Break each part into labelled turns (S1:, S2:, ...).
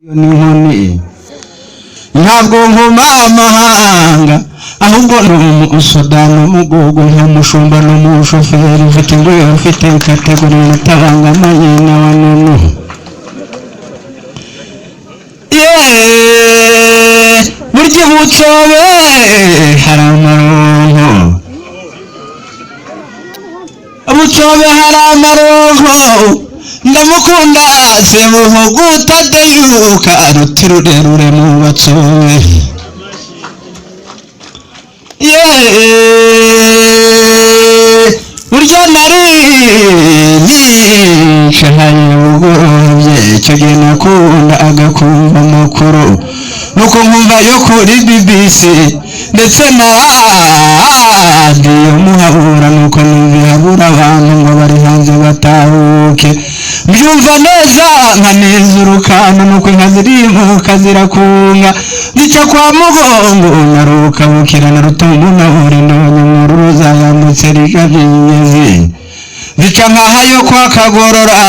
S1: N'inkoni ntabwo nkuma amahanga, ahubwo ni umusudani, umugugu, nk'umushumba n'umushoferi ufite ingoyi, ufite catégorie utabangamaye na wa nono. Yeee, burya ibutsobe hari amaronko, butsobe hari amaronko. Ndamukunda Semuhugu utadeyuka, ruti rurerure mu batsobe. Yeee, burya nari nicaye bugorobye, icyo gihe nakunda agakumva amakuru, nuko nkumva yo kuri BBC ndetse na radiyo Muhabura, nuko numva ihabura abantu ngo bari hanze batahuke. Mbyumva neza nkaneza urukano, nuko inka zirimuka zirakunga, zica kwa Mugongo na Rukabukira na Rutungu na Burindo, Nyamururu zayambutse rijabye inyezi, zica nkahayo kwa Kagorora.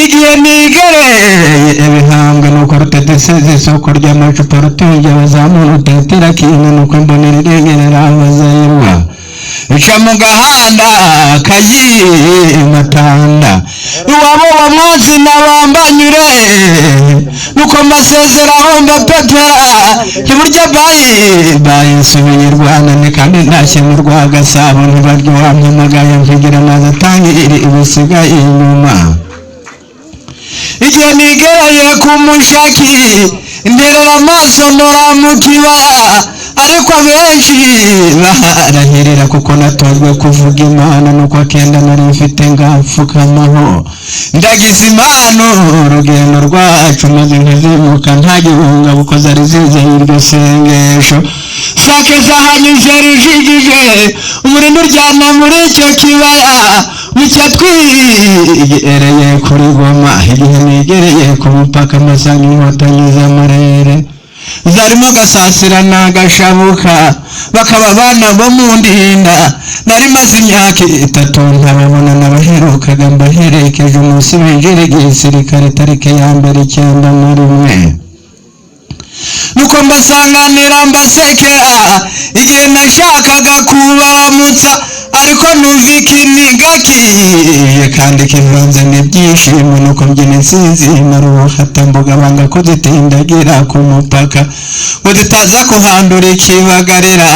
S1: Igihe nigereye ibihambwe, nuko ruteteseze isoko ry'amacupa, rutunge abazamura rutetera kinga, nuko mbonera irengerera abazayirwa, bica mu gahanda kayimatanda iwabo wa mwanzi nabambanyure, nuko mbasezeraho mbapepera ntiburya bayi bayi. Nsubiye Rwanda ni kandi ntashye mu rwa Gasabo, ntibaryo wampamagaye mvugira naza atangire ibisigaye inyuma. Igihe nigereye ku mushaki, nterera amaso ndora mu kibaya, ariko abenshi barahirira kuko natojwe kuvuga Imana, nuko akenda nari mfite ngapfukamaho ndagize impano urugendo rwacu, maze nkazimuka nta gihunga kuko zari zizeye iryo sengesho. Sake zahanyuze rijigije umurindi uryana muri icyo kibaya, bucya twigereye kuri Goma. Igihe nigereye ku mupaka, masanga Inkotanyi z'amarere zarimo Gasasira na Gashabuka, bakaba abana bo mu ndinda. Nari maze imyaka 3 ntababona, nabaherukaga mbaherekeje umunsi binjira igisirikare tariki ya 1 91, nuko mbasanganira mbasekera. Igihe nashakaga kubaramutsa, ariko numva ikiniga kije kandi kivanze n'ibyishimo, nuko mbyina insinzi maruhatambuga, banga ko zitindagira ku mupaka ngo zitaza kuhandura ikibagarira.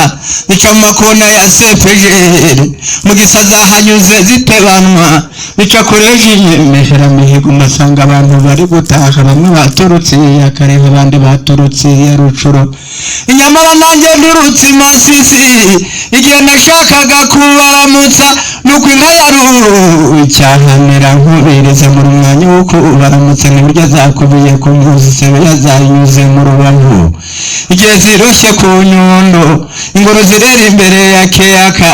S1: Zica mu makona ya sepejeri mu gisaza hanyuze zitebanwa, bica kureje imihera mihigo, masanga abantu bari gutaha, bamwe baturutse iya Karehe, abandi baturutse iya Rucuro, inyamara nanjye nturutse i Masisi. Igihe nashakaga kubaramutsa, nuko inka ya Rucyahanira nkubiriza mu mwanya wo kubaramutsa, n'iburyo zakubiye ku muzi sebe yazayinyuze mu rubavu. Igihe ziroshye ku Nyundo, ingoro zirera imbere ya Keyaka,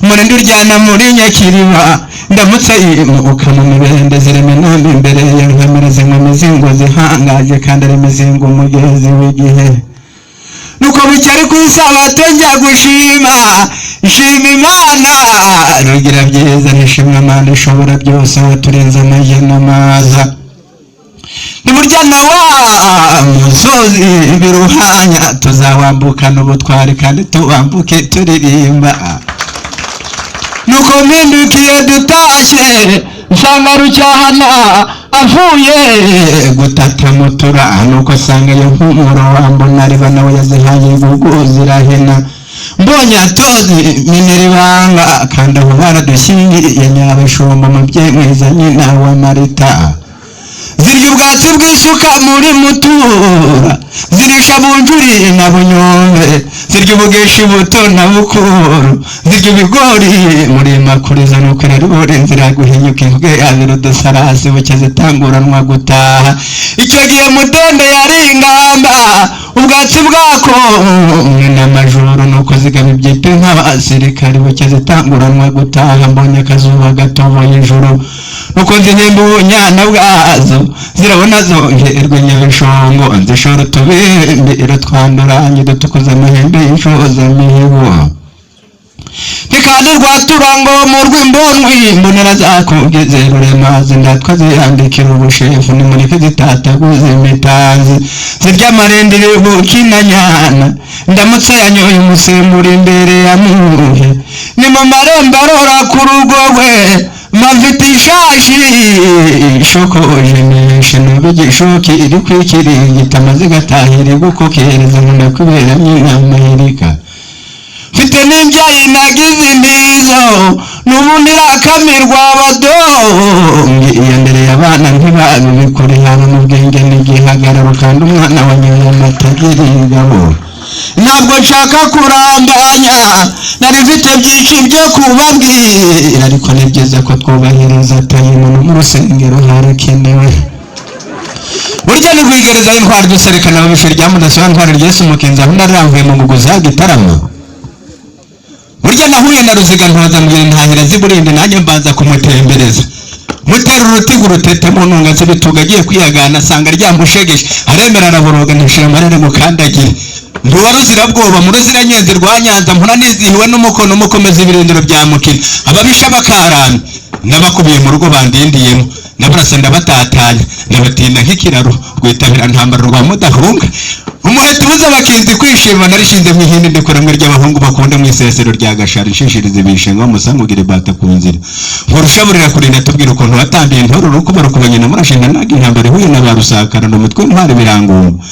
S1: umurindi uryana muri Nyakiriba, ndamutse yimuka mu mibende zirema inama imbere ya Nkamira, zinywa imizingo zihangaje kandi ari imizingo umugezi w'igihe. Nuko bucya ari ku isabato, njya gushima, nshima Imana rugira byiza, nishimwe Imana ishobora byose, waturenze amajye n'amaza. Ntiburya na wa musozi biruhanya tuzawambukana ubutwari kandi tuwambuke turirimba. Nuko mpindukiye dutashye, nsanga Rucyahana avuye gutata mutura, nuko asanga iyo mpumuro wambona riba nawe yazihaye igugu zirahena. Mbonye atozi minira ibanga, kandi aho baradushyingiye Nyabashumba, mubyeyi mwiza nyina wa Marita. Zirya ubwatsi bw'isuka muri Mutura, zirisha Bunjuri na Bunyombe, zirya ubugeshi buto na bukuru, zirya ibigori muri Makuriza, nuko iraribura inzira guhinyuka imvuge yabira udusarasi, bucya zitanguranwa gutaha. Icyo gihe Mudende yari ingamba, ubwatsi bwako n'amajoro, nuko zigaba ibyitwe nk'abasirikari, bucya zitanguranwa gutaha. Mbonye akazuba gatoboye ijoro, nuko nzihemba ubunyana bwazo, zirabona zongerwa Nyabishongo, nzishora utubimbi twanduranye dutukuza amahembe y'inshozamihigo. Ntikandi rwaturango mu rw'imbonwi imbonera zakugeze rurema zindatwa ziyandikira ubushefu, nimureke zitataguze imitazi zirya amarende bukinanyana. Ndamutse yanyoye umusemburo imbere ya muhe, ni mu marembo arora ku rugo rwe. Mafite ishashi ishokoje meshe nubigishoki iri kwikiringita amaze gatahira gukokereza nkunda kubera nyina. Mfite n'imbyayi nagize imbizo n'ubundi irakamirwa abadongi, iyo mbere y'abana ntibabibikore haba mu bwenge n'igihagararo, kandi umwana wanyoye amata agira ingabo. Ntabwo nshaka kurambanya, nari mfite byinshi byo kubabwira, ariko ni byiza ko twubahiriza time no mu rusengero harakenewe. Burya ni rwigereza intwari duserekana ababisha rya mudasobwa, ntwari ryese umukinzi aho naravuye mu muguzi gitaramo. Burya nahuye na Ruziga ntoza mbwira intahira z'iburinde, nanjye mbanza kumutembereza mutera urutigu rutete mu ntunga z'ibitugu, agiye kwiyagana asanga ryamushegeshe, aremera araboroga ntishira amarere mukandagire. Ndi uwa Ruzirabwoba mu Ruziranyenzi rwa Nyanza, mpora nizihiwe n'umukono umukomeza ibirindiro bya Mukina, ababisha bakarana n'abakubiye mu rugo bandindiyemo, nabarasa ndabatatanya ndabatinda nk'ikiraro rwitabira ntambara rwa Mudahunga. Umuheto ubuza abakinzi kwishima narishinze mu ihindi, ndikuramwe ry'abahungu bakunda mu isesero rya Gashara, inshishiriza ibishenga musangugira ibata ku nzira. Nkurushaburira kurinda tubwira ukuntu watambiye intore urukuba rukubanye na murashinga naga intambara ihuye na ba Rusakara, ndi umutwe w'intwari birangumba,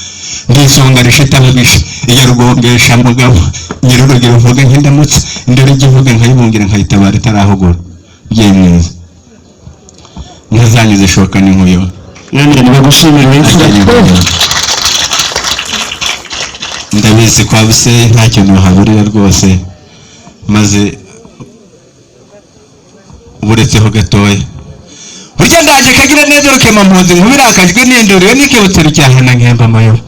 S1: ndisonga rishita ababisha iyo rugongesha mugabo nyir'urugero uvuga nk'indamutsa, indoro ijya ivuga nkayibungira nkayitabara itarahugura. Byeyi mwiza, inka zanyu zishoka n'inkuyo.
S2: Mwene nibagushimira imfura.
S1: Ndabizi kwa Buse nta kintu bahaburira rwose, maze uburetseho gatoya. Burya ndaje kagira neza rukema mpunzi nkubirakajwe n'induru n'ikebutse rucyahana nkemba amayobo.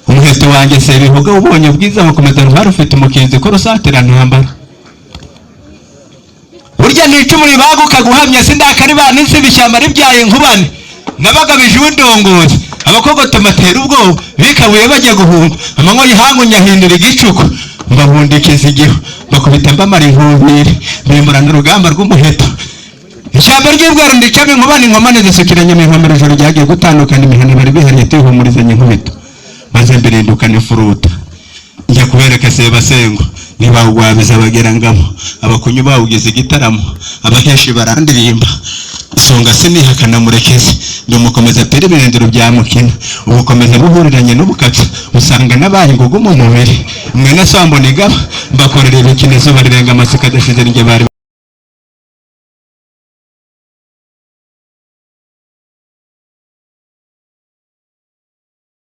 S1: Umuheto wanjye Sebihuga ubonye ubwiza bukomeza ntwari ufite umukinzi ko rusatira ntambara. Burya nicumu ribaguka guhamya sindakari banise ibishyamba ribyaye inkubane, nabagabije uw'indongozi abakogota matera ubwoba bikabuye bajya guhunga amanywa y'ihangu, nyahindura igicuku mbahundikiza igihu bakubita mbamara inkumbiri bimburana urugamba rw'umuheto. Ishyamba ry'ubwaro ndicamo inkubane, inkomane zisukiranya imikomero, ijoro ryagiye gutandukana imihana bari bihariye tuyihumurizanya inkubito, maze mbirindukana ifuruta njya kubereka Sebasengo ntibawugwabiza abagerangabo abakunyu bawugize igitaramo abaheshi barandirimba songa sinihakana murekezi ndumukomeza pera ibirindiro bya Mukina ubukomeza buhuriranye n'ubukatsa usanga n'abaye ingugu mu mubiri mwene Sambonigaba mbakorera ibikino izuba rirenga amasika adashize njye bari.